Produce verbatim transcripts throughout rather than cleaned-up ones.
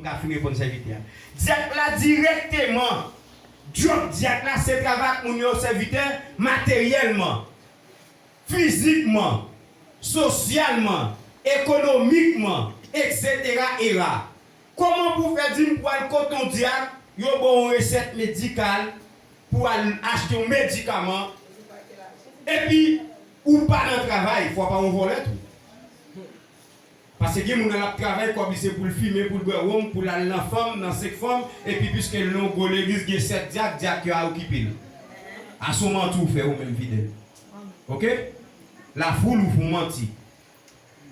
M ka fin reponn sèvitè a. Dyak la dirèkteman, djòb dyak la se travay ak moun yo, sèvitè, materyèlman, fizikman, sosyalman, ekonomikman, etsetera, era. Kòman pou w fè di m pou al kote yon dyak, yo ba w yon resèt medikal pou al achte yon medikaman, epi ou pa nan travay, fò w pa yon vòlè tou. Paske gen moun nan l ap travay, kòb li se pou l fimen, pou l bwè wonm, pou l al nan fanm, nan sèk fanm, epi piske l nan yon gwo legliz, gen sèt dyak, dyak yo a okipe l. A se yon manti w fè ou menm, Fidèl. Oke? Lafoul ou fè w manti.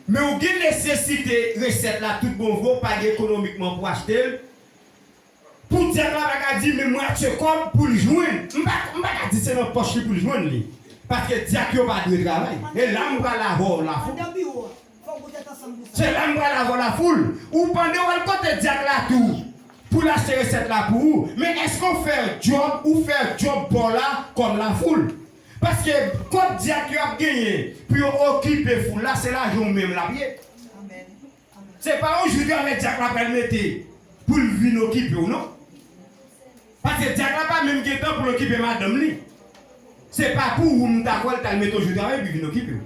Men ou gen nesesite resèt la tout bon vre, ou pa gen ekonomikman pou achte l. Pou dyak la pa ka di, men mwache kòb pou l jwenn. M pa, m pa ka di se nan pòch li pou l jwenn li. Paske dyak yo pa dwe travay. E la m pral avè w, Lafoul. Se la m pral avè w, Lafoul. Ou pandan w al kote dyak la tou, pou l achte resèt la pou ou. Men èske w fè djòb, ou fè djòb pa w la kòm Lafoul? Paske kòb dyak yo ap genyen pou yo okipe foul la, se lajan w menm l ap ye. Se pa yon jou travay dyak la pral mete pou l vin okipe w, non. Paske dyak la pa menm gen tan pou l okipe madanm li. Se pa pou ou m ta kwè l t al mete yon jou travay pou l vin okipe w.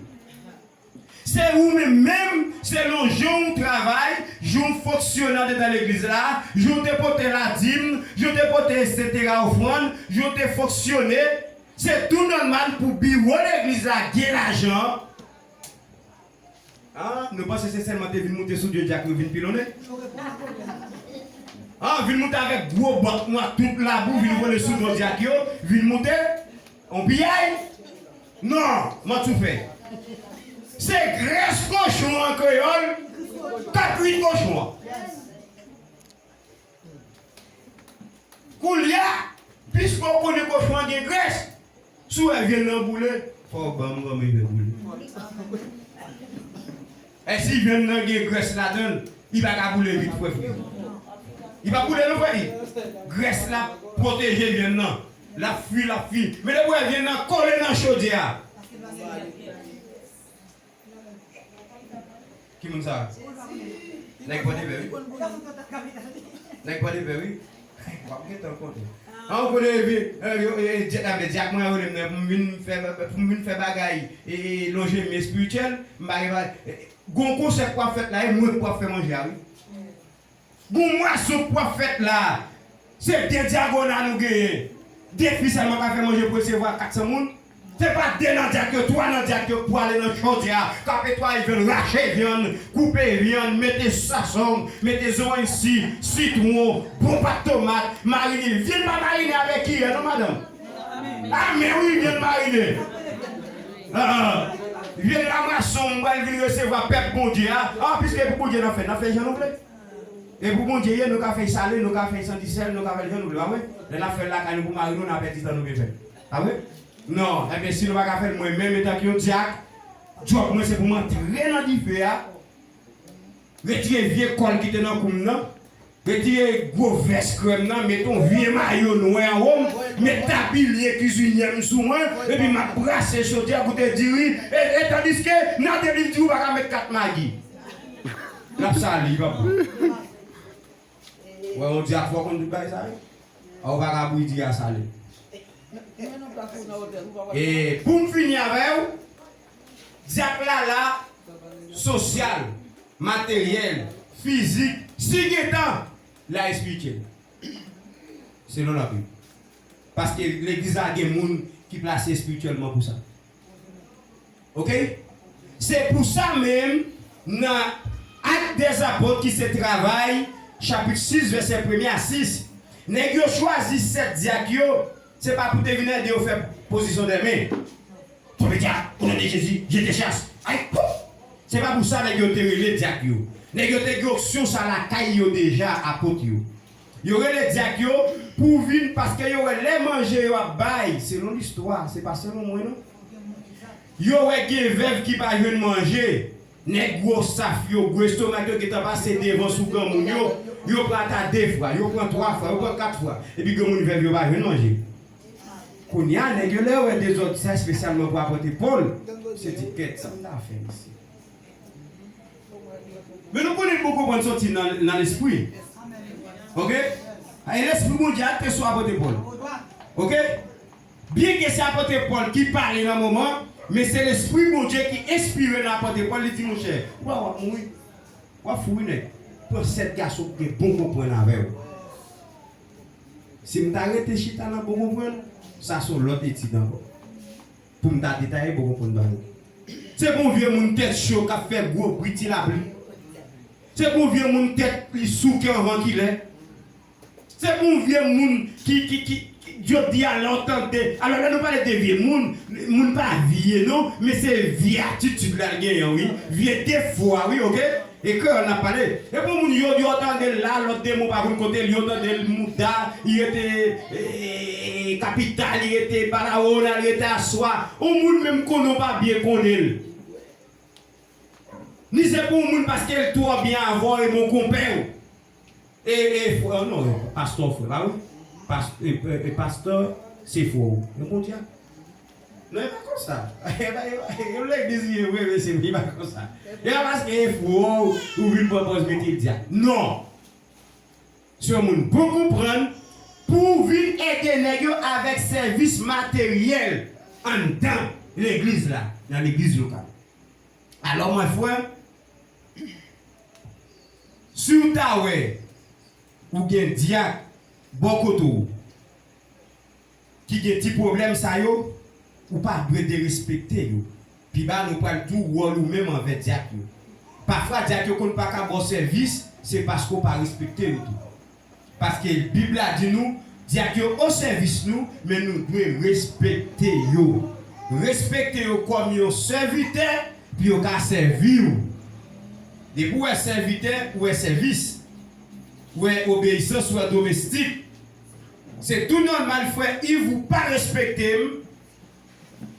Se ou menm menm, selon jan w travay, jan w fonksyone andedan legliz la, jan w te pote ladim, jan w te pote etsetera ofrann, jan w te fonksyone, se tou nòmal pou biwo legliz la gen lajan. Ah, nou panse se sèlman te vin moute sou do dyak yo vin pilonnen? Ah, vin moute avèk gwo bòt nou ak tout labou, vin vole sou do dyak yo, vin moute? On piyay? Non, manti w fè. Se grès kochon an kreyòl k ap kuit kochon an. Koulye a, piske w konnen kochon an gen grès, si w wè vyann nan boule, fò w ban m granmoun fè boule. E si vyann nan gen grès ladan l, li pa ka boule vit, frè Fri. Li p ap boule non, frè Fri. Grès la pwoteje vyann nan. L ap fwi, l ap fwi. Men depi w wè vyann nan kole nan chodyè a. Ki moun sa? Nèg Pòdepè, wi. Nèg Pòdepè, wi. W ap gentan konte. An, w konnen, epi, e, yo, e, dyak, avè dyak mwen rele m nan pou m vin fè, pou m vin fè bagay, e, e, lonje men espirityèl, m pa gen bagay. E, gon konsèp k ap fèt la, e mwen k ap fè manje a, wi. Gon mwason k ap fèt la. Se de dyagona nou genyen. De fi sèlman ka fè manje pou resevwa kat san moun. Se pa de nan dyak yo, twa nan dyak yo k pwale nan chodyè a, k ap netwaye vyann, rache vyann, koupe vyann, mete sasonm, mete zoranjsi, sitwon, bon pat tomat, marine. Vyann pa marine avèk kiyè non, madanm. Amè wi, vyann marine. Ah, ah. Vyann la mwason, m pral vin resevwa pèp Bondye a. Ah, piske pou Bondye n ap fè, n ap fè jan nou vle. E pou Bondye ye, nou ka fè l sale, nou ka fè l san disèl, nou ka fè l jan nou vle, pa vre? Lè n ap fè l lakay nou pou mari nou, n a pèdi tan nou vin fè l. Pa vre? Non, ebyen, si nou pa ka fè l, mwen menm, etanke yon dyak, djòb mwen se pou m antre nan dife a, retire vye kòl ki te nan kou m nan, retire gwo vès krè m nan, mete yon vye mayo nwè anwo m, met tabliye kizinyè m sou mwen, epi m ap brase chodyè, goute diri, e, e tandiske nan de liv diri ou pa ka met kat magi. L ap sali, papa. Wè, yon dyak fò konn tout bagay sa yo. A, ou pa ka bouyi diri a sale. E pou m fini avè w, dyak la la, sosyal, materyèl, fizik, si gentan, la espirityèl. Selon Labib. Paske legliz la gen moun ki plase espirityèlman pou sa. Oke? Se pou sa menm, nan Actes des Apôtres, ki se Travay, chapit sis, vèsè premye a sis, nèg yo chwazi sèt dyak yo, se pa pou te vin ede yo fè pozisyon dè men. Tonbe dyak, au nom de Jésus, je te chasse. Ay, pou! Se pa pou sa nèg yo te rele dyak yo. Nèg yo te gen onksyon sa lakay yo deja, apot yo. Yo rele dyak yo pou vin, paske yo wè lè manje yo ap bay, selon listwa, se pa selon mwen non. Yo wè gen vèv ki pa jwenn manje, nèg gwo saf yo, gwo estomak yo gentan pase devan sou granmoun yo, yo pran ata de fwa, yo pran twa fwa, yo pran kat fwa, epi granmoun vèv yo pa jwenn manje. Kounye a, nèg yo lè yo wè dezòd sa espesyalman pou apot Pòl, se di, "Kèt, sa m ta fè, mesye?" Men nou konnen pou konprann soti nan, nan lespri. Ok? E Lespri Bondye a te sou apot Pòl. Ok? Byenke se apot Pòl ki pale nan moman, men se Lespri Bondye ki enspire nan apot Pòl, li di, monchè, w a w ap mouri. W ap fou wi nèg. Pran sèt gason ki gen bon konprann avè w. Si m ta rete chita nan bon konprann, sa se yon lòt etid ankò. Pou m ta detaye bon konprann bagay. Se pou yon vye moun tèt cho k ap fè gwo bri ti lapli. Se pou yon vye moun tèt li souke anvan kilè. Se pou yon vye moun ki, ki, ki, ki, jodi a lè w tande, alò lè nou pale de vye moun, moun pa vye non, men se vye atitid la l genyen wi, vye defo a wi, ok? E kreyòl n ap pale. E pou moun yo, yo tande l la, lòt demon pa konn kote l, yo tande l mouda, li rete e, e, e, kapital, li rete Barahona, li rete Aswa. Yon moun menm konnen w pa byen konnen l. Ni se pou yon moun paske l twò byen avè w e bon konpè w. E, e, frè, non, non, pastè frè, pa wi. Pas, e, e, e, pastè se frè w. E Bondye. Non, e pa konsa. E pa, e pa, e legliz li ye vre, men se, e pa konsa. E pa paske e frè w, ou vin pran pòz mete l dyak. Non. Se yon moun bon konprann pou w vin ede nèg yo avèk sèvis materyèl anndan legliz la, nan legliz lokal. Alò, mwen frè, si w ta wè ou gen dyak bò kote w ki gen ti pwoblèm sa yo, ou pa dwe derespekte yo. Pi ba nou pral di w wòl ou menm anvè dyak yo. Pafwa dyak yo konn pa ka ba w sèvis, se paske w pa respekte yo tou. Paske Bib la di nou, dyak yo o sèvis nou, men nou dwe respekte yo. Respekte yo kòm yon sèvitè, pou yo ka sèvi w. Depi w wè sèvitè, ou wè sèvis. Ou wè obeyisans, ou wè domestik. Se tou nòmal, frè Iv, ou pa respekte m.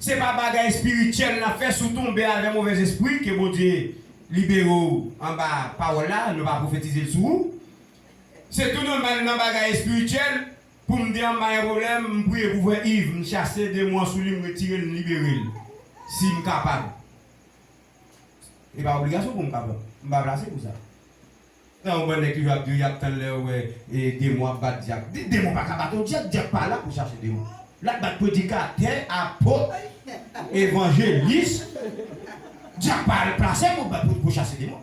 Se pa bagay espirityèl n ap fè, si w tonbe avè movèzespri, ke Bondye libere w anba pawòl la, nou pa pwofetize l sou ou. Se tou nòmal nan bagay espirityèl, pou m te anba yon pwoblèm, m priye pou frè Iv, m chase demon an sou li, m retire l, m libere l. Si m kapab. E pa obligasyon pou m kapab. M pa plase pou sa. Nan yon bann nèg toujou ap di w y ap tann lè yo wè e, demon ap bat dyak. De, demon pa ka bat yon dyak, dyak pa la pou chache demon. L ap bat predikatè, apot, evanjelis. Dyak pa plase pou, pou, pou chase demon.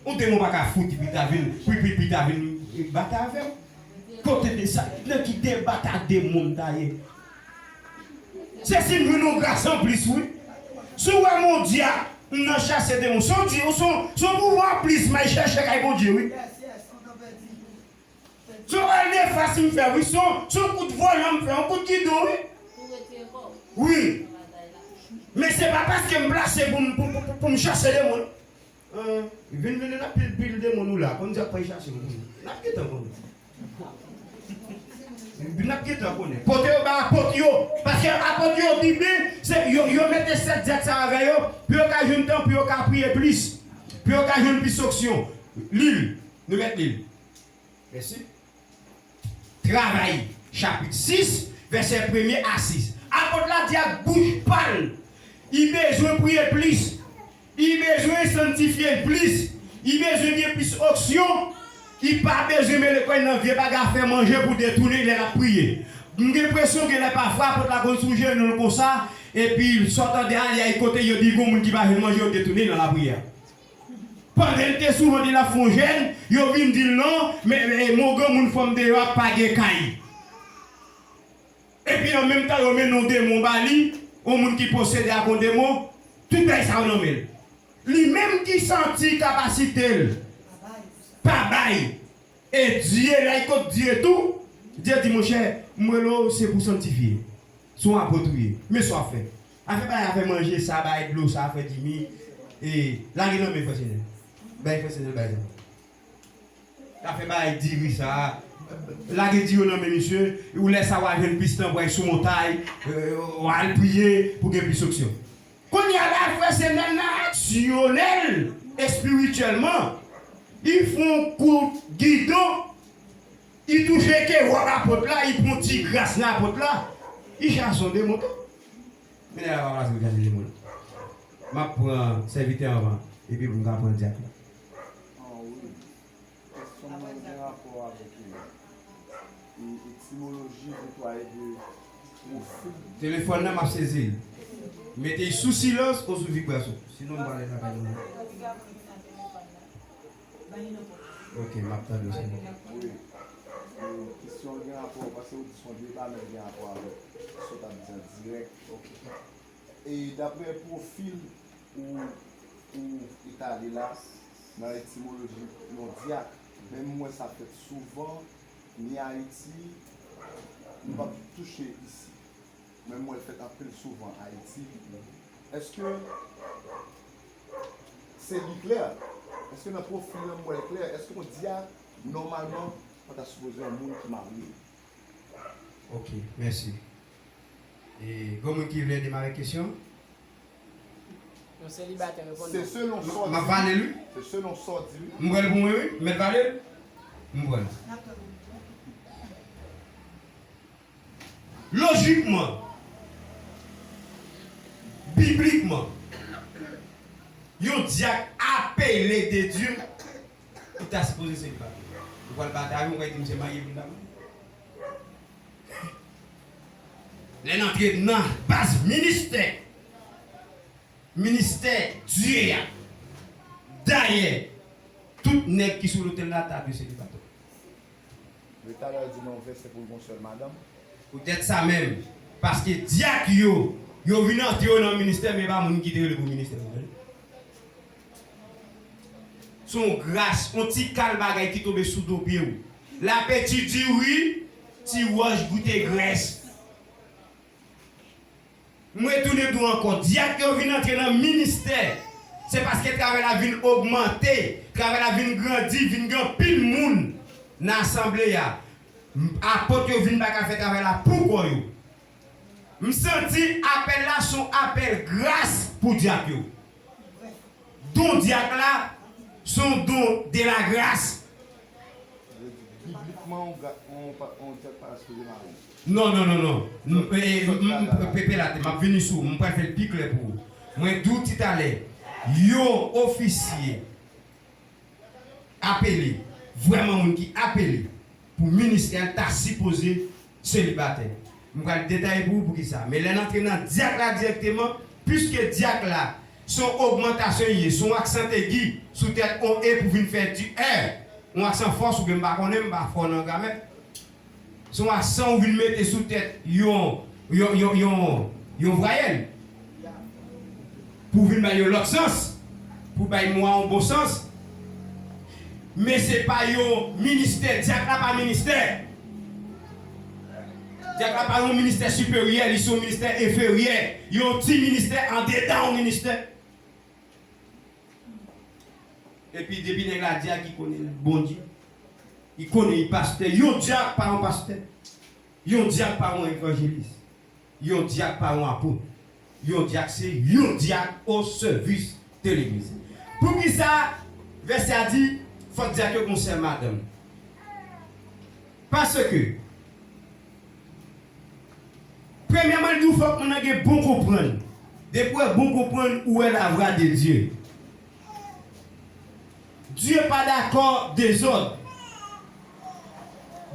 Yon demon pa ka fout pi ta vin, pi, pi, pi ta vin batay avè w. Kote de sa, nan ki deba ta demon ta ye? Se si m jwenn yon gras anplis, wi. Si w wè m yon dyak, m nan chase demon. Se yon di, se yon, se yon pouvwa anplis m al chèche kay Bondye, wi. Se yon èl nefas m fè, wi. Se yon, se yon kout volan m fè, yon kout gidon, wi. Wi. Men se pa paske m plase pou m, pou, pou, pou, pou m chase demon. Vin, vin, vin, n ap pil, pil demon nou la. Konn dyak pa chache moun. N ap gentan konnen. N ap gentan konnen. Pote yo ba apot yo. Paske apot yo, Bib li, se yo, yo mete sèt dyak sa avè yo, pou yo ka jwenn tan, pou yo ka priye plis. Pou yo ka jwenn plis onksyon. Li l. Nou mèt li l. Mèsi. Travay, chapit sis, vèsè premye a sis. Apot la di ak bouch pa l, li bezwen priye plis, li bezwen sanntifye l plis, li bezwen gen plis onksyon, li pa bezwen mele kò l nan vye bagay afè manje pou detounen l lè l ap priye. M gen enpresyon genlè pafwa apot la konn sou jenou l konsa, epi sa w tande a, li al kote yo di gon moun ki pa jwenn manje, yo detounen l nan lapriyè. Pandan l te sou vant li l ap fè yon jèn, yo vin di l non, men, men, men yon granmoun fanm deyò a pa gen kay. Epi an menm tan yo mennen yon demon ba li, yon moun ki posede ak yon demon, tout bagay sa yo nan men l. Li menm ki santi kapasite l pa bay. E Dye, lè l kot Dye tou, Dye di, monchè, m rele w, se pou w sanntifye. Se yon apot ou ye. Men sa w ap fè. Afè bay, afè manje sa, bay dlo sa, frè Jimmy, e, lage nan men frè Senèl. Bay frè Senèl bay sa. Afè bay diri sa, lage diri yo nan men misye, ou lè sa w a jwenn plis tan pou w al sou montay, e, w al priye pou gen plis onksyon. Kounye a la, frè Senèl nan aksyonèl espirityèlman. Li fè yon kout gidon, li touche ke wòb apot la, li pran ti gras nan apot la, li chase yon demon tou. Men nèg la pa plase pou chache demon. M ap pran sèvitè anvan, epi pou m ka pran dyak la. Mwen gen rapò avèk e, e etimoloji deploye de pwofil. Telefòn nan, m ap sezi l. Mete l sou silans ou sou vibrasyon. Sinon, m pale lakay mwen. Ok, m ap tande w, se bon. Wi. E, kesyon gen rapò, paske ou di se yon deba, men gen rapò avèk sa w t ap di an dirèk. Ok. E daprè pwofil ou, ou etale la, nan etimoloji yon dyak, men m wè sa fèt souvan, ni Ayiti, m p ap touche isi. Men m wè l fèt anpil souvan Ayiti. Èske se li klè? Èske nan pwofil lan m wè l klè? Èske yon dyak, nòmalman, pa ta sipoze yon moun ki marye? Ok, mèsi. E, gen moun ki vle demare kesyon? Yon selibatè reponn non. Se selon sa w di. M ap vale l, wi. Se selon sa w di, wi. M pran l pou mwen, wi. M mèt vale l. M pran l. Lojikman, biblikman, yon dyak apele de Dye, li ta sipoze selibatè. Ou pral batay avè m, ou pral di m se marye pou l ta marye. Lè n antre nan baz ministè, ministè Dye a, dayè, tout nèg ki sou lotèl la ta dwe selibatè. Men talè w di nan yon vèsè pou l gon sèl madanm. Poutèt sa menm, paske dyak yo, yo vin antre yo nan ministè, men pa moun ki te rele pou ministè, ou konprann? Se yon gras, yon ti kal bagay ki tonbe sou do pye w. Lapeti di wi, ti wòch goute grès. M retounen di w ankò, dyak yo vin antre nan ministè, se paske travay la vin ogmante, travay la vin grandi, vin gen anpil moun nan asanble a. M-, apot yo vin pa ka fè travay la pou kò yo. M santi apèl la se yon apèl gras pou dyak yo. Don dyak la, se yon don de la gras. Biblikman, yon ga-, yon pa-, yon dyak pa sipoze marye. Non, non, non, non. M, e, m, m, m, Pepe Late, m ap vini sou ou. M pral fè l pi klè pou ou. Mwen di w ti talè, yon ofisye apele, vrèman moun ki apele pou ministè a, l ta sipoze selibatè. M pral detaye pou ou poukisa. Men lè n antre nan dyak la dirèkteman, piske dyak la se yon ogmantasyon li ye, se yon aksan egi sou tèt yon e pou vin fè di è, yon aksan fòs oubyen m pa konnen, m pa fò nan gramè. Se yon aksan ou vin mete sou tèt yon, yon, yon, yon, yon vwayèl. Pou vin bay yon lòt sans, pou bay mo a yon bon sans. Men se pa yon ministè, dyak la pa ministè. Dyak la pa yon ministè siperyè, li se yon ministè enferyè, yon ti ministè andedan yon ministè. Epi depi nèg la dyak, li konnen l Bondye. Li konnen li pastè. Yon dyak pa yon pastè. Yon dyak pa yon evanjelis. Yon dyak pa yon apot. Yon dyak se yon dyak o sèvis de legliz. Poukisa vèsè a di fòk dyak yo gon sèl madanm? Paske, premyèman, li di w fòk moun nan gen bon konprann. Depi w wè bon konprann, ou wè la voix de Dieu. Dye pa dakò dezòd.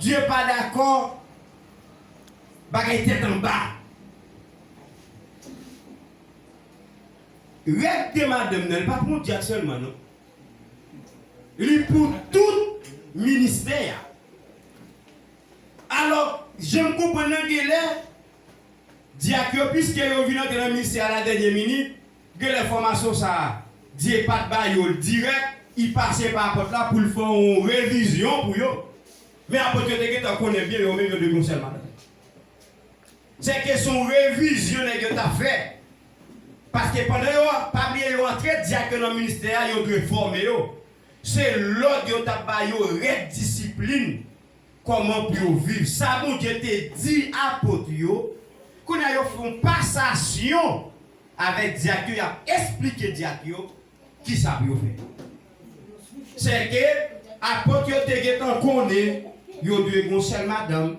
Dye pa dakò bagay tèt anba. Règ de madanm nan, li pa pou yon dyak sèlman, non. Li pou tout ministè a. Alò, jan m konprann nan, genlè, dyak yo, piske yo vin antre nan ministè a la dènye minit, genlè fòmasyon sa a, Dye pa t ba yo l dirèk, li pase pa apot la pou l fè yon revizyon pou yo. Men apot yo te gentan konnen byen, yo menm yo te gon sèl madanm. Sèke se yon revizyon nèg yo t ap fè. Paske pandan yo, pa bliye yo antre dyak yo nan ministè a, yo dwe fòme yo. Se lòd yo t ap ba yo, règ disiplin, kòman pou yo viv. Sa Bondye te di apot yo, kounye a yo fè yon pasasyon avèk dyak yo, y ap esplike dyak yo kisa pou yo fè. Sèke apot yo te gentan konnen yo dwe gon sèl madanm,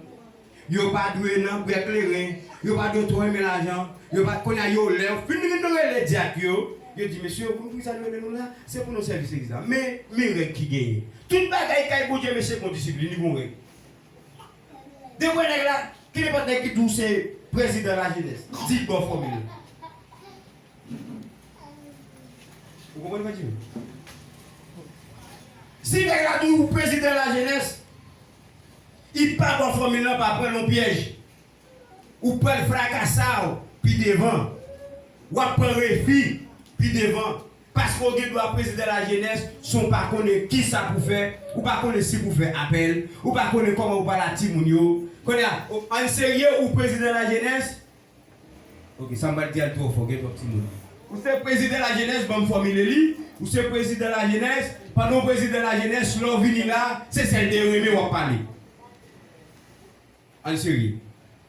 yo pa dwe nan bwè kleren, yo pa dwe twò renmen lajan, yo pa, kounye a yo, lè yo fin, fin rele dyak yo, Yo di, mesye, ou konn poukisa nou rele nou la? Se pou nou sèvi legliz la. Men, men règ ki genyen. Tout bagay kay Bondye, mesye, gon disiplin, li gon règ. Depi nèg la, ki nenpòt nèg ki di w se prezidan lajenès, di bò fòmil la. Ou konprann sa m di w? Si nèg la di w prezidan lajenès, li pa bò fòmil la, pa pran l nan pyèj. Ou pral frakase w pi devan. W ap pran refi pi devan. Paske w gen dwa prezidan lajenès, san w pa konnen kisa pou fè, ou pa konnen si pou fè apèl, ou pa konnen kòman ou pale ak timoun yo. Kounye a, ann serye, ou prezidan lajenès. Ok, sa m pral di a twò fò, gen twòp timoun. Ou se prezidan lajenès, ban m fòmile li. Ou se prezidan lajenès, pandan w prezidan lajenès, lè w vini la, se sèl de renmen w ap pale. Ann serye.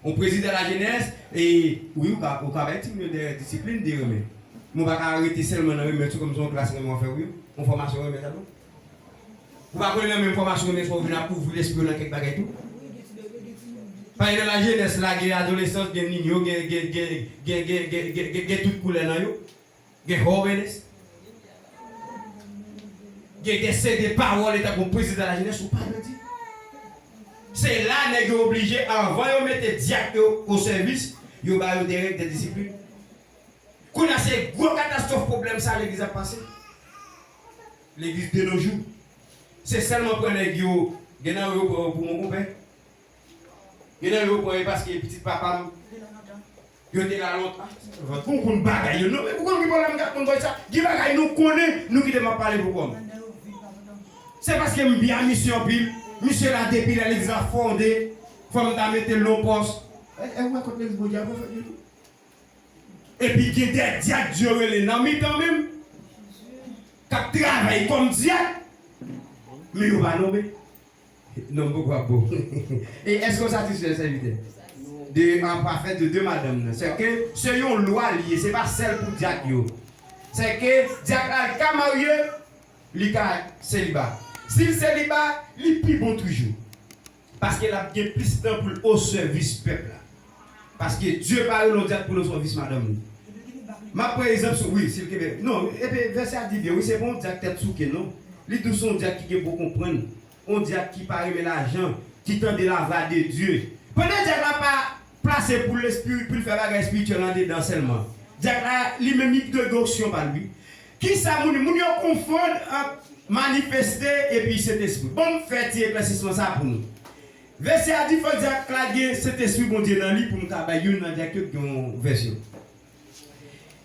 On prezidan lajenès, e wi, ou ka, ou ka bay timoun yo de disiplin, de renmen. Men w pa ka rete sèlman nan renmen, se kòmsi on klas renmen w ap fè, wi. On fòmasyon renmen sa tou. Ou pa konnen nan menm fòmasyon renmen sa w vin ap ouvri lespri w nan kèk bagay tou. Paske nan lajenès la, gen adolesans, gen ninyo, gen, gen, gen tout koulè nan yo. Gen jóvenes. Gen, gen se de pawòl, e tankou prezidan lajenès, ou pa dwe di. Se la nèg yo oblije, anvan yo mete dyak yo o sèvis, yo ba yo de règ de disiplin. Kounye a se gwo katastwòf pwoblèm sa legliz ap pase. Legliz de nos jours. Se sèlman pran nèg yo, gen nan yo pran yo pou mon konpè. Gen nan yo pran yo paske pitit papa m. Yo te la lontan. Pou konn bagay yo. Non, men pou konn ki pwoblèm gad moun bòy sa. Gen bagay nou konnen, nou kite m ap pale pou kò m. Se paske m byen misye anpil. Misye la depi lè legliz la fonde. Fò m ta mete l nan pòs. E, e, ou wè kot legliz Bondye a pran fèt li tou. Epi gen de dyak Dye rele nan mitan menm, k ap travay kòm dyak, men yo pa nonmen. Non, m poko ap bon. E èske w satisfè, sèvitè? De, an pa fè de de madanm nan. Se ke se yon lwa li ye, se pa sèl pou dyak yo. Se ke dyak la, l ka marye, li ka seliba. Si l seliba, li pi bon toujou. Paske l ap gen plis tan pou l o sèvis pèp la. Paske Dye pa rele yon dyak pou l o sèvis madanm li. M ap pran egzanp sou, wi, si l kenbe. Non, epi vèsè a di byen, wi, se pa yon dyak tèt souke, non. Li di w se yon dyak ki gen bon konprann. Yon dyak ki pa renmen lajan, ki tande la voix de Dieu. Pandan dyak la pa plase pou l espiri-, pou l fè bagay espirityèl andedan sèlman. Dyak la, li menm, li gen onksyon pa l, wi. Kisa moun, moun yo konfonn ant manifeste epi Sentespri? Ban m fè ti eklèsisman sa pou nou. Vèsè a di fòk dyak la gen Sentespri Bondye nan li pou m ka bay youn nan dyak yo ki gen yon vèsyon.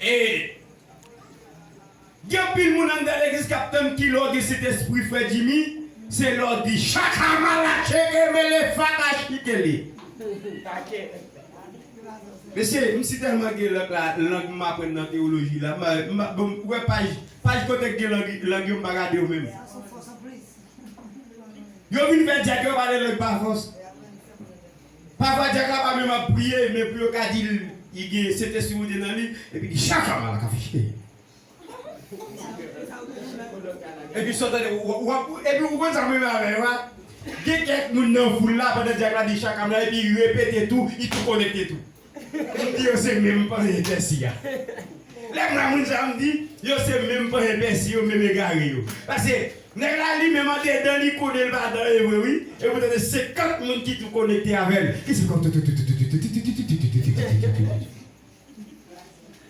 E gen anpil moun anndan legliz k ap tann ki lè w gen Sentespri, frè Jimmy, se lè w di, "Chakamalachekemele fatachikele." Mesye, m si tèlman gen lang la, lang m aprann nan teyoloji la, m, m, bon, ou wè paj, paj kote k gen lang, lang yo m pa gade yo menm. Yo vin fè dyak yo pale lang pa fòs. Pafwa dyak la pa menm ap priye, men pou yo ka di l, li gen Sentespri Bondye nan li, epi di, "Chakamalakafiche." Epi sa w tande, w, w, w, epi ou konn sa m renmen avè yo a? Gen kèk moun nan foul la, pandan dyak la di chakam la, epi li repete tou, li tou konekte tou. M di yo se menm panyen pèsi a. Lè m wè moun sa, m di, yo se menm panyen pèsi yo, menm egare yo. Paske nèg la li menm andedan, li konnen l pa dan e vre, wi. Epi w tande senkant moun ki tou konekte avè l. Ki se kòm tou, tou, tou.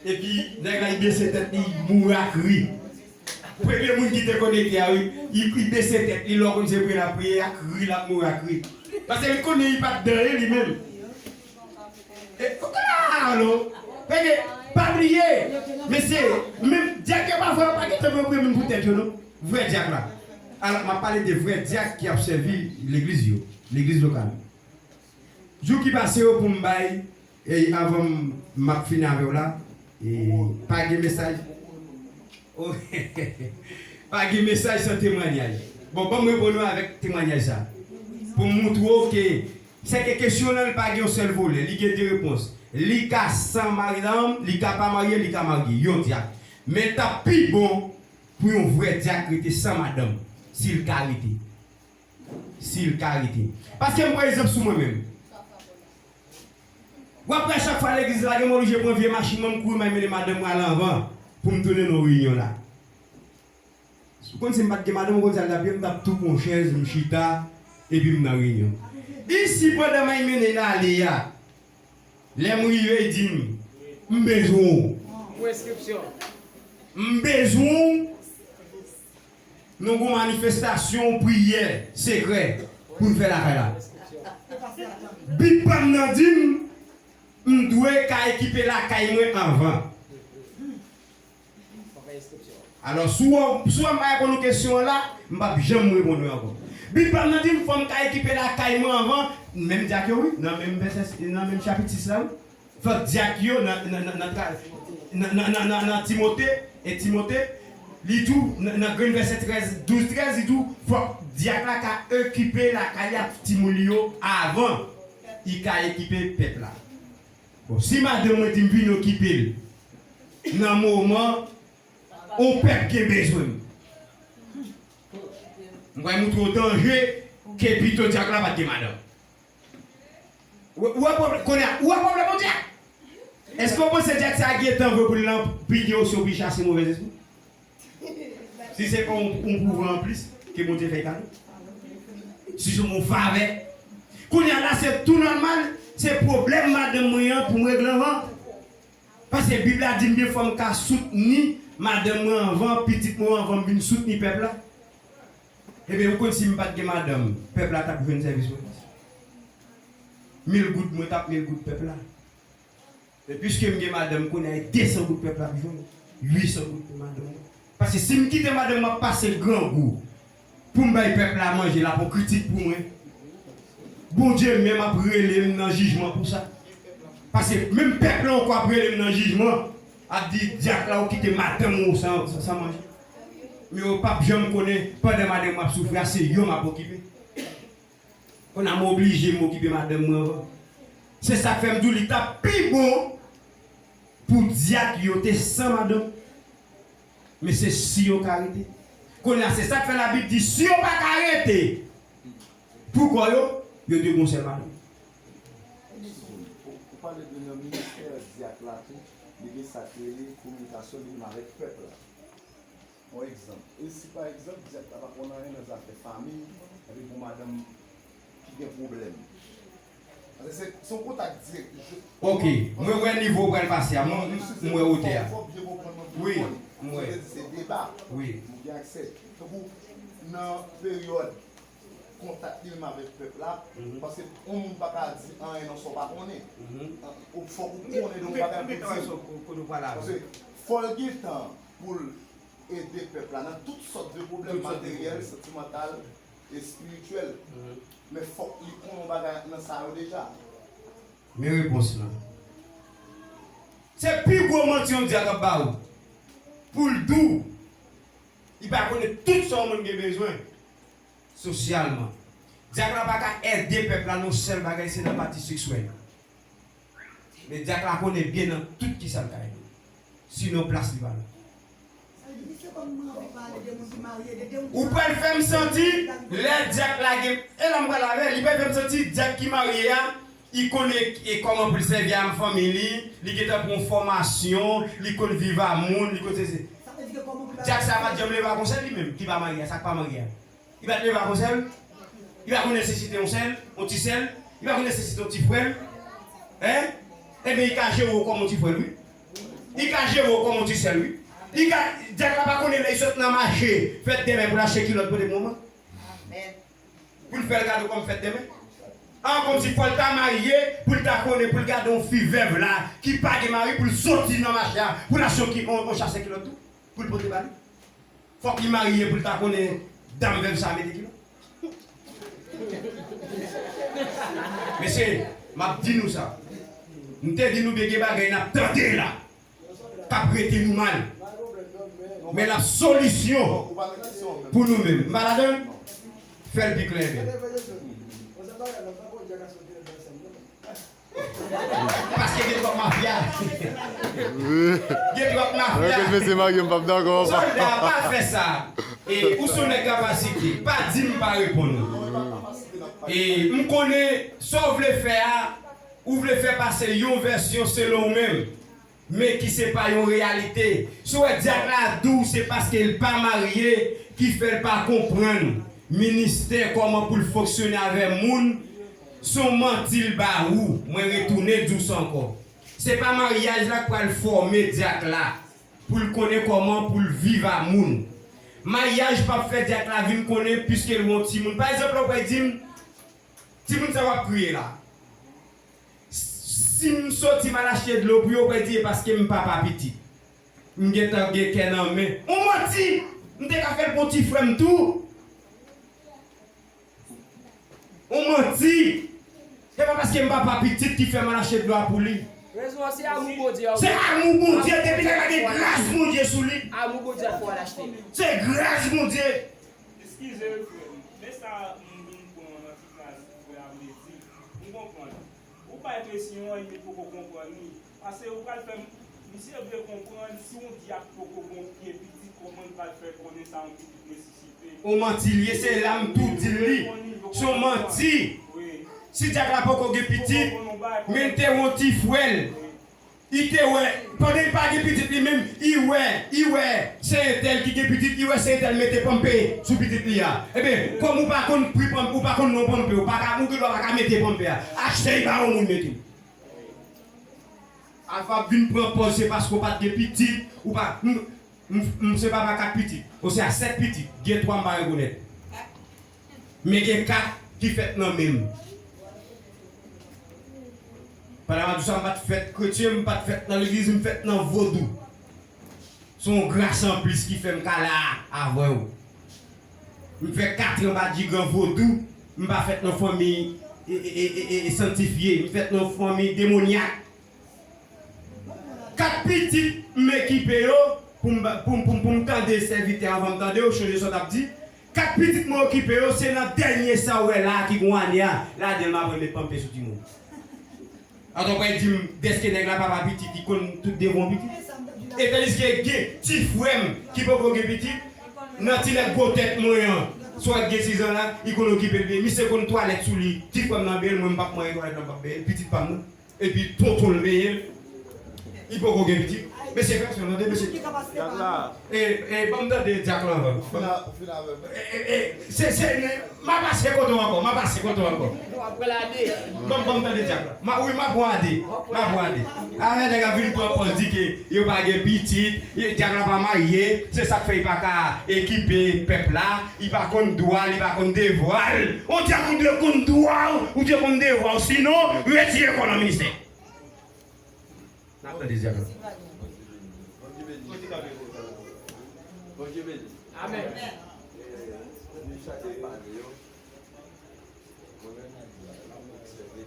Epi nèg la, li bese tèt li, mouri ak ri. Premye moun ki te konekte a, wi, li, li bese tèt li, lè w konn se pou l ap priye, ak ri l ap mouri ak ri. Paske li konnen li pa t danye li menm. E, kòman non? Paske, pa bliye, mesye, menm dyak yo pafwa yo pa gentan pran premye moun pou tèt yo, non. Vrè dyak la. Alò, m ap pale de vrè dyak ki ap sèvi legliz yo, legliz lokal. Jou ki pase yo pou m bay, e avan m, m ap fini avè w la, e pa gen mesaj. Oh, pa gen mesaj san temwanyaj. Bon, ban m reponn ou avèk temwanyaj sa. Pou m montre w ke, se ke kesyon lan, li pa gen yon sèl volè, li gen de repons. Li ka san madanm, li ka pa marye, li ka marye, yon dyak. Men t ap pi bon pou yon vrè dyak rete san madanm, si l ka rete. Si l ka rete. Paske m pran egzanp sou mwen menm. W ap wè chak fwa legliz la gen, m oblije pran vye machin mwen, m kouri m al mennen madanm mwen al anvan. pou m tounen nan reyinyon la. Ou konn si m pa t gen madanm, ou konn sa l t ap ye, m t ap tou pran chèz, m chita, epi m nan reyinyon. E si pandan m ap mennen l ale a, lè m rive, l di m, "M bezwen w. Preskripsyon. M bezwen w. Nou gon manifestasyon, priyè sekrè pou n fè lakay la." Bib pa m nan di m, m dwe ka ekipe lakay mwen anvan. Alò, si w, si w wè m pa reponn ou kesyon an la, m p ap janm reponn ou ankò. Bib pa m nan di m fò m ka ekipe lakay mwen anvan, menm dyak yo wi, nan menm vèsè, nan menm chapit sis la wi. Fòk dyak yo nan, nan, nan, nan tra-, nan, nan, nan, nan, nan Timote, e Timote, li tou, nan, nan grenn vèsè trèz, douz, trèz, li tou, fòk dyak la ka ekipe lakay li ak timoun li yo avan li ka ekipe pèp la. Bon, si madanm mwen di m vin okipe l, nan moman yon pèp gen bezwen m, m pral montre w danje ke pito dyak la pa t gen madanm. Ou, ou wè pwoblè-, kounye a, ou wè pwoblèm Bondye a? Èske w panse dyak sa a gentan vre pou l nan pi gen opsyon pou l chase movèzespri? Si se pa yon, yon pouvwa anplis ke Bondye fè l kado. Si se yon favè. Kounye a la, se tou nòmal, se pwoblèm madanm mwen an pou m regle anvan. Paske Bib la di m byen fò m ka soutni madanm mwen anvan, pitit mwen anvan m vin soutni pèp la. Ebyen, ou konn si m pa t gen madanm, pèp la t ap jwenn sèvis mwen? Mil goud mwen t ap mil goud pèp la. E piske m gen madanm, kounye a e de san goud pèp la ap jwenn, uit san goud pou madanm mwen. Paske si m kite madanm mwen ap pase grangou pou m bay pèp la manje, l ap yon kritik pou mwen. Bondye menm ap rele m nan jijman pou sa. Paske menm pèp la ankò ap rele m nan jijman, ap di, "Dyak la, ou kite madanm ou san, san, san manje." Men yo p ap janm konnen, pandan madanm mwen ap soufri a, se yo m ap okipe. Kounye a m oblije m okipe madanm mwen anvan. Se sa k fè m di w li t ap pi bon pou dyak yo te san madanm. Men se si yo ka rete. Kounye a, se sa k fè Labib di, si yo pa ka rete pou kò yo, yo dwe gen yon sèl madanm. Ou, ou pale de nan ministè dyak la tou, li gen sa k rele kominikasyon li menm avèk pèp la. Yon egzanp. E si pa egzanp, dyak la pa konn anyen nan zafè fanmi, epi gon madanm ki gen pwoblèm? Paske se, se yon kontak dirèk. Ok, mwen wè nivo w pral pase a, mwen, mwen wè wotè a. Fò, fò byen konprann mwen pou konn. Wi, mwen wè. Sa vle di se deba. Wi. Nou gen aksè. Tankou nan peryòd kontak li menm avèk pèp la, paske yon moun pa ka di anyen nan sa w pa konnen. Ou fòk ou konnen de yon bagay pou di l. Paske fò l gen tan pou l ede pèp la nan tout sòt de pwoblèm materyèl, santimantal, espirityèl. Men fòk li konnen yon bagay nan sa yo deja. Men repons lan. Se pi gwo manti yon dyak ap ba ou. Pou l di w, li pa konnen tout sa yon moun gen bezwen sosyalman. Dyak la pa ka ede pèp la nan yon sèl bagay, se nan pati seksyèl. Men dyak la konnen byen nan tout kisa l ka ede. Sinon, plas li pa la. Ou pral fè m santi, lè dyak la gen, e la m pral avè l, li pral fè m santi dyak ki marye a, li konnen e kòman pou l sèvi a fanmi li, li gentan pran fòmasyon, li konn viv a moun, li konn se, se. Dyak sa pa t janm leve ak yon sèl li menm, ki pa marye a, sa k pa marye a. Li pa t leve ak yon sèl? Li pa konn nesesite yon sèl, yon ti sèl? Li pa konn nesesite yon ti frè l? Hein? Ebyen, li ka jere w kòm yon ti frè l, wi. Li ka jere w kòm yon ti sè l, wi. Li ka, dyak la pa konnen lè li sot nan mache, fèt demen pou l achte kilòt pote pou manman. Pou l fè l kado kòm fèt demen. An, kòmsi fò l ta marye, pou l ta konnen, pou l gade yon fi vèv la, ki pa gen mari, pou l soti nan mache a, pou l achte yon ki, yon, yon chase kilòt tou, pou l pote ba li. Fòk li marye pou l ta konnen dam vèv sa mete kilòt. Mesye, m ap di nou sa. M te di nou byen gen bagay n ap tande la k ap rete nou mal. Men n ap solisyon pou nou menm. M pa ladan l? Fè l pi klè, men. Paske gen twòp mafya. Gen twòp mafya. Mwen konn mesye marye m p ap dakò. Sòlda, pa fè sa. E, ou se yon nèg kapasite. Pa di m pa reponn ou. E, m konnen sa w vle fè a, ou vle fè pase yon vèsyon selon ou menm. men ki se pa yon reyalite. Si w wè dyak la di w se paske l pa marye ki fè l pa konprann ministè kòman pou l fonksyone avè moun, se yon manti l ba ou. Mwen retounen di w sa ankò. Se pa maryaj la k pral fòme dyak la pou l konnen kòman pou l viv a moun. Maryaj p ap fè dyak la vin konnen piske l wè yon timoun. Pa egzanp, lè w pral di m, timoun sa w ap kriye la. Si m soti m al achte dlo pou yo, w pral di e paske m papa pitit. M gentan gen kè nan men. On manti! M te ka fè l pou ti frè m tou. On manti! Se pa paske m papa pitit ki fè m al achte dlo a pou li. Rezon an se amou Bondye a. Se amou Bondye, depi nèg la gen gras Bondye sou li. Amou Bondye a fè w al achte. Se gras Bondye. Eskize wi frè m, men sa m vin pran nan ti fraz frè a vle di. M konprann. Ou bay presyon an, li poko konprann li. Paske ou pral fè m, misye vle konprann si yon dyak poko gen pitit, kòman l pral fè konnen sa yon pitit nesesite. Ou manti l ye, se la m tou di l li. Se yon manti. Si dyak la poko gen pitit, men l te wè yon ti frè l. Li te wè, pandan li pa gen pitit li menm, li wè, li wè se entèl ki gen pitit, li wè se entèl mete panpe sou pitit li a. Ebyen, kòm ou pa konn pri panpe, ou pa konn non panpe, ou pa ka, ou gen dwa pa ka mete panpe a. Achte l ba yon moun mete. Alfa ap vin pran pòz se paske w pa t gen pitit, ou pa, m, m, m se papa kat pitit, ou se a sèt pitit, gen twa m pa rekonèt. Men gen kat ki fèt nan men m. Pandan m ap di w sa, m pa t fèt kretyen, m pa t fèt nan legliz, m fèt nan vodou. Se yon gras anplis ki fè m ka la a avè w. M fè katran m pa di gran vodou, m pa fèt nan fanmi e, e, e, e, e, e santifye, m fèt nan fanmi demonyak. Kat pitit m ekipe yo, pou m, pou m, pou m, pou m tande sèvitè anvan m tande yo, chonje sa w t ap di. Kat pitit mwen okipe yo, se nan dènye sa w wè la a ki gon ane a, ladan l m aprann met panpe sou timoun. Atò w pral di m, dèske nèg la papa pitit, li konn tout devwa yon pitit? E tandiske gen ti frè m ki poko gen pitit, nan ti nèg gwo tèt mwen an, swa gen sizan la, li konn okipe l byen. Misye konn twalèt sou li, ti frè m nan benyen l, mwen m p ap manyen twalèt la, m p ap benyen l, pitit pa m nan. Epi tonton l benyen l. Li poko gen pitit. Mesye, fè aksyon, tande, mesye. Dyak la. E, e, ban m tande dyak la anvan. Ou fin a-, ou fin avè m. E, e, e, se, se, m a pase kote w ankò, m a pase kote w ankò. Ban m, ban m tande dyak la. Ma, wi, m a pran ade. M a pran ade. Avè nèg ap vin pran pòz di ke yo pa gen pitit, e, dyak la pa marye, se sa k fè li pa ka ekipe pèp la. Li pa konn dwa l, li pa konn devwa l. On dyak ou dwe konn dwa w, ou dwe konn devwa w, sinon, retire kò w nan ministè. N ap tande dyak la. Bondye beni. Bondye beni. Amèn. Mwen menm, m ap obsève.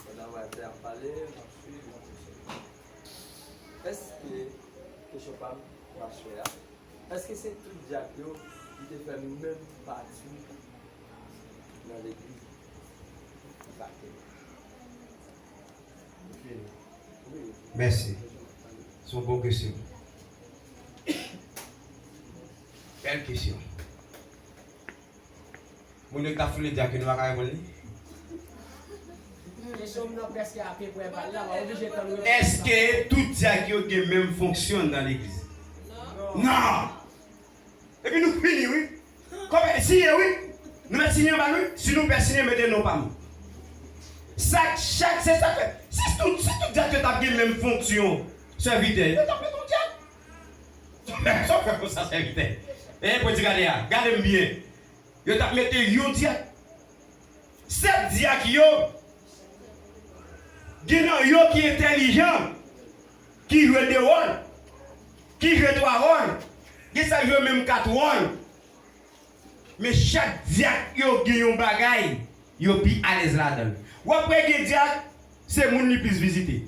Pandan w ap pale, m ap swiv, m ap obsève. Èske, kesyon pa m, pastè a, Èske se tout dyak yo ki te fè menm pati nan legliz? Ki pa te? Mèsi. Se yon bon kesyon. Bèl kesyon. Moun yo k t ap foule dyak yo, nou pa ka reponn li? Kesyon m nan prèske apeprè pral la, w a oblije tann repons la. Èske tout dyak yo gen menm fonksyon nan legliz? Non. Epi nou fini, wi. Kòm siyen, wi. Nou mèt siyen anba l, wi. Si nou pè siyen, mete non pa m. Sa, chak, se sa k fè. Si tout, si tout dyak yo t ap gen menm fonksyon, sèvitè, yo t ap mete yon dyak. Sa w fè, sa w fè konsa, sèvitè? E, pou di gade a, gade m byen. Yo t ap mete yon dyak. Sèt dyak yo, gen nan yo ki entèlijan, ki jwe de wòl, ki jwe twa wòl, gen sa k jwe menm kat wòl. Men chak dyak yo gen yon bagay yo pi alèz ladan l. W ap wè gen dyak, se moun li plis vizite.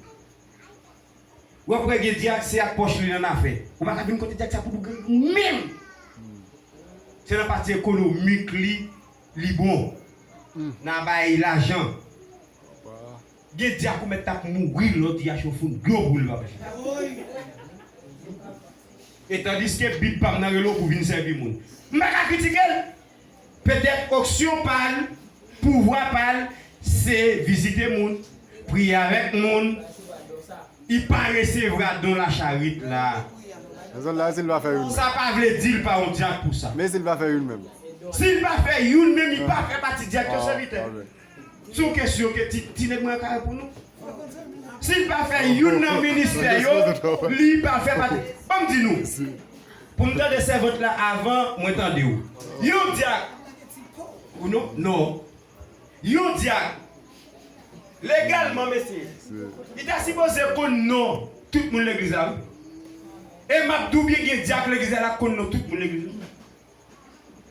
W ap wè gen dyak se ak pòch li nan afè. Ou pa ka vin kote dyak sa pou dougan menm. Se nan pati ekonomik li, li bon. Nan bay lajan. Gen dyak ou mèt t ap mouri lòt y achte yon foun dlo pou li pa pèsonn. E tandiske Bib pa m nan rele w pou vin sèvi moun. M pa ka kritike l. Petèt onksyon pa l, pouvwa pa l, se vizite moun, priye avèk moun. Li pa resevwa don lacharit la. Rezon la, si l pa fè youn. Sa pa vle di l pa yon dyak pou sa. Men si l pa fè youn menm. Si l pa fè youn menm, li pa fè pati dyak yo, sèvitè. Se yon kesyon ke ti, ti nèg mwen ka reponn ou. Si l pa fè youn nan ministè yo, li pa fè pati. Ban m di nou, pou m tande sèvant la avan mwen tande w. Yon dyak, ou non? Non. Yon dyak, legalman, mesye, li ta sipoze konn non tout moun legliz la, wi. E m ap di w byen, gen dyak legliz la, l ap konn non tout moun legliz la.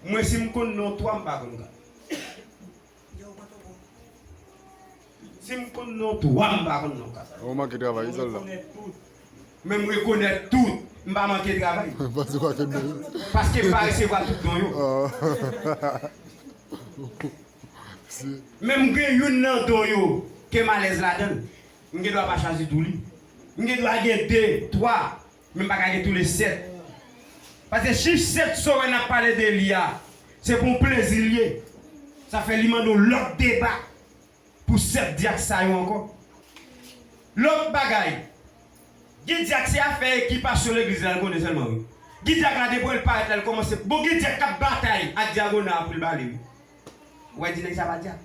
Mwen, si m konn non twa, m pa konn kat. Si m konn non twa, m pa konn non kat. Ou manke travay, wi, sòlda. Men m rekonèt tout, m pa manke travay. Paske w pa konn non yo. Paske m pa resevwa tout don yo. Men m gen youn nan don yo ke m alèz ladan l. M gen dwa pa chwazi tou li. M gen dwa gen de, twa, men m pa ka gen tou le sèt. Paske chif sèt sa w wè n ap pale de li a, se pou yon plezi l ye. Sa fè li mande yon lòt deba pou sèt dyak sa yo ankò. Lòt bagay, gen dyak se afè ekipasyon legliz la l konnen sèlman wi. Gen dyak la depi w wè l parèt la l kòmanse, bon gen dyak k ap batay ak dyagona a pou l bale wi. Ou wè di nèg sa pa dyak.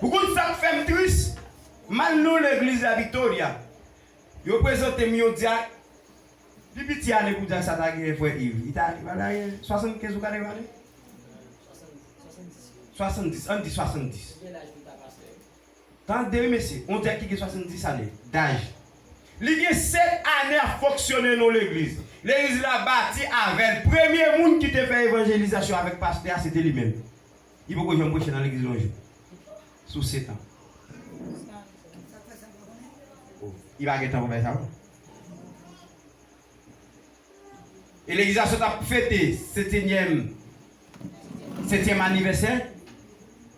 Ou konn sa k fè m tris? M al nan legliz la Victoria. Yo prezante m yon dyak. Pi piti ane pou dyak sa ta genyen frè Yves. Li ta li pa ta gen swasannkenz ou ka devan ane? Swasanndis, ann di swasanndis. Tande wi mesye, yon dyak ki gen swasanndis ane daj. Li gen sèt ane ap fonksyone nan yon legliz. Legliz la bati avè l. Premye moun ki te fè evanjelizasyon avèk pastè a se te li menm. Li poko janm preche nan legliz yon jou. Sou sèt an. Oh, li pa gen tan pou bay sa non. E legliz la sot ap fete sentenyèm, sentyèm anivèsè,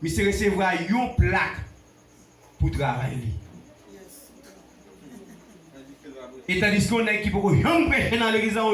misye resevwa yon plak pou travay li. E tandiske yon nèg ki poko janm preche nan legliz la,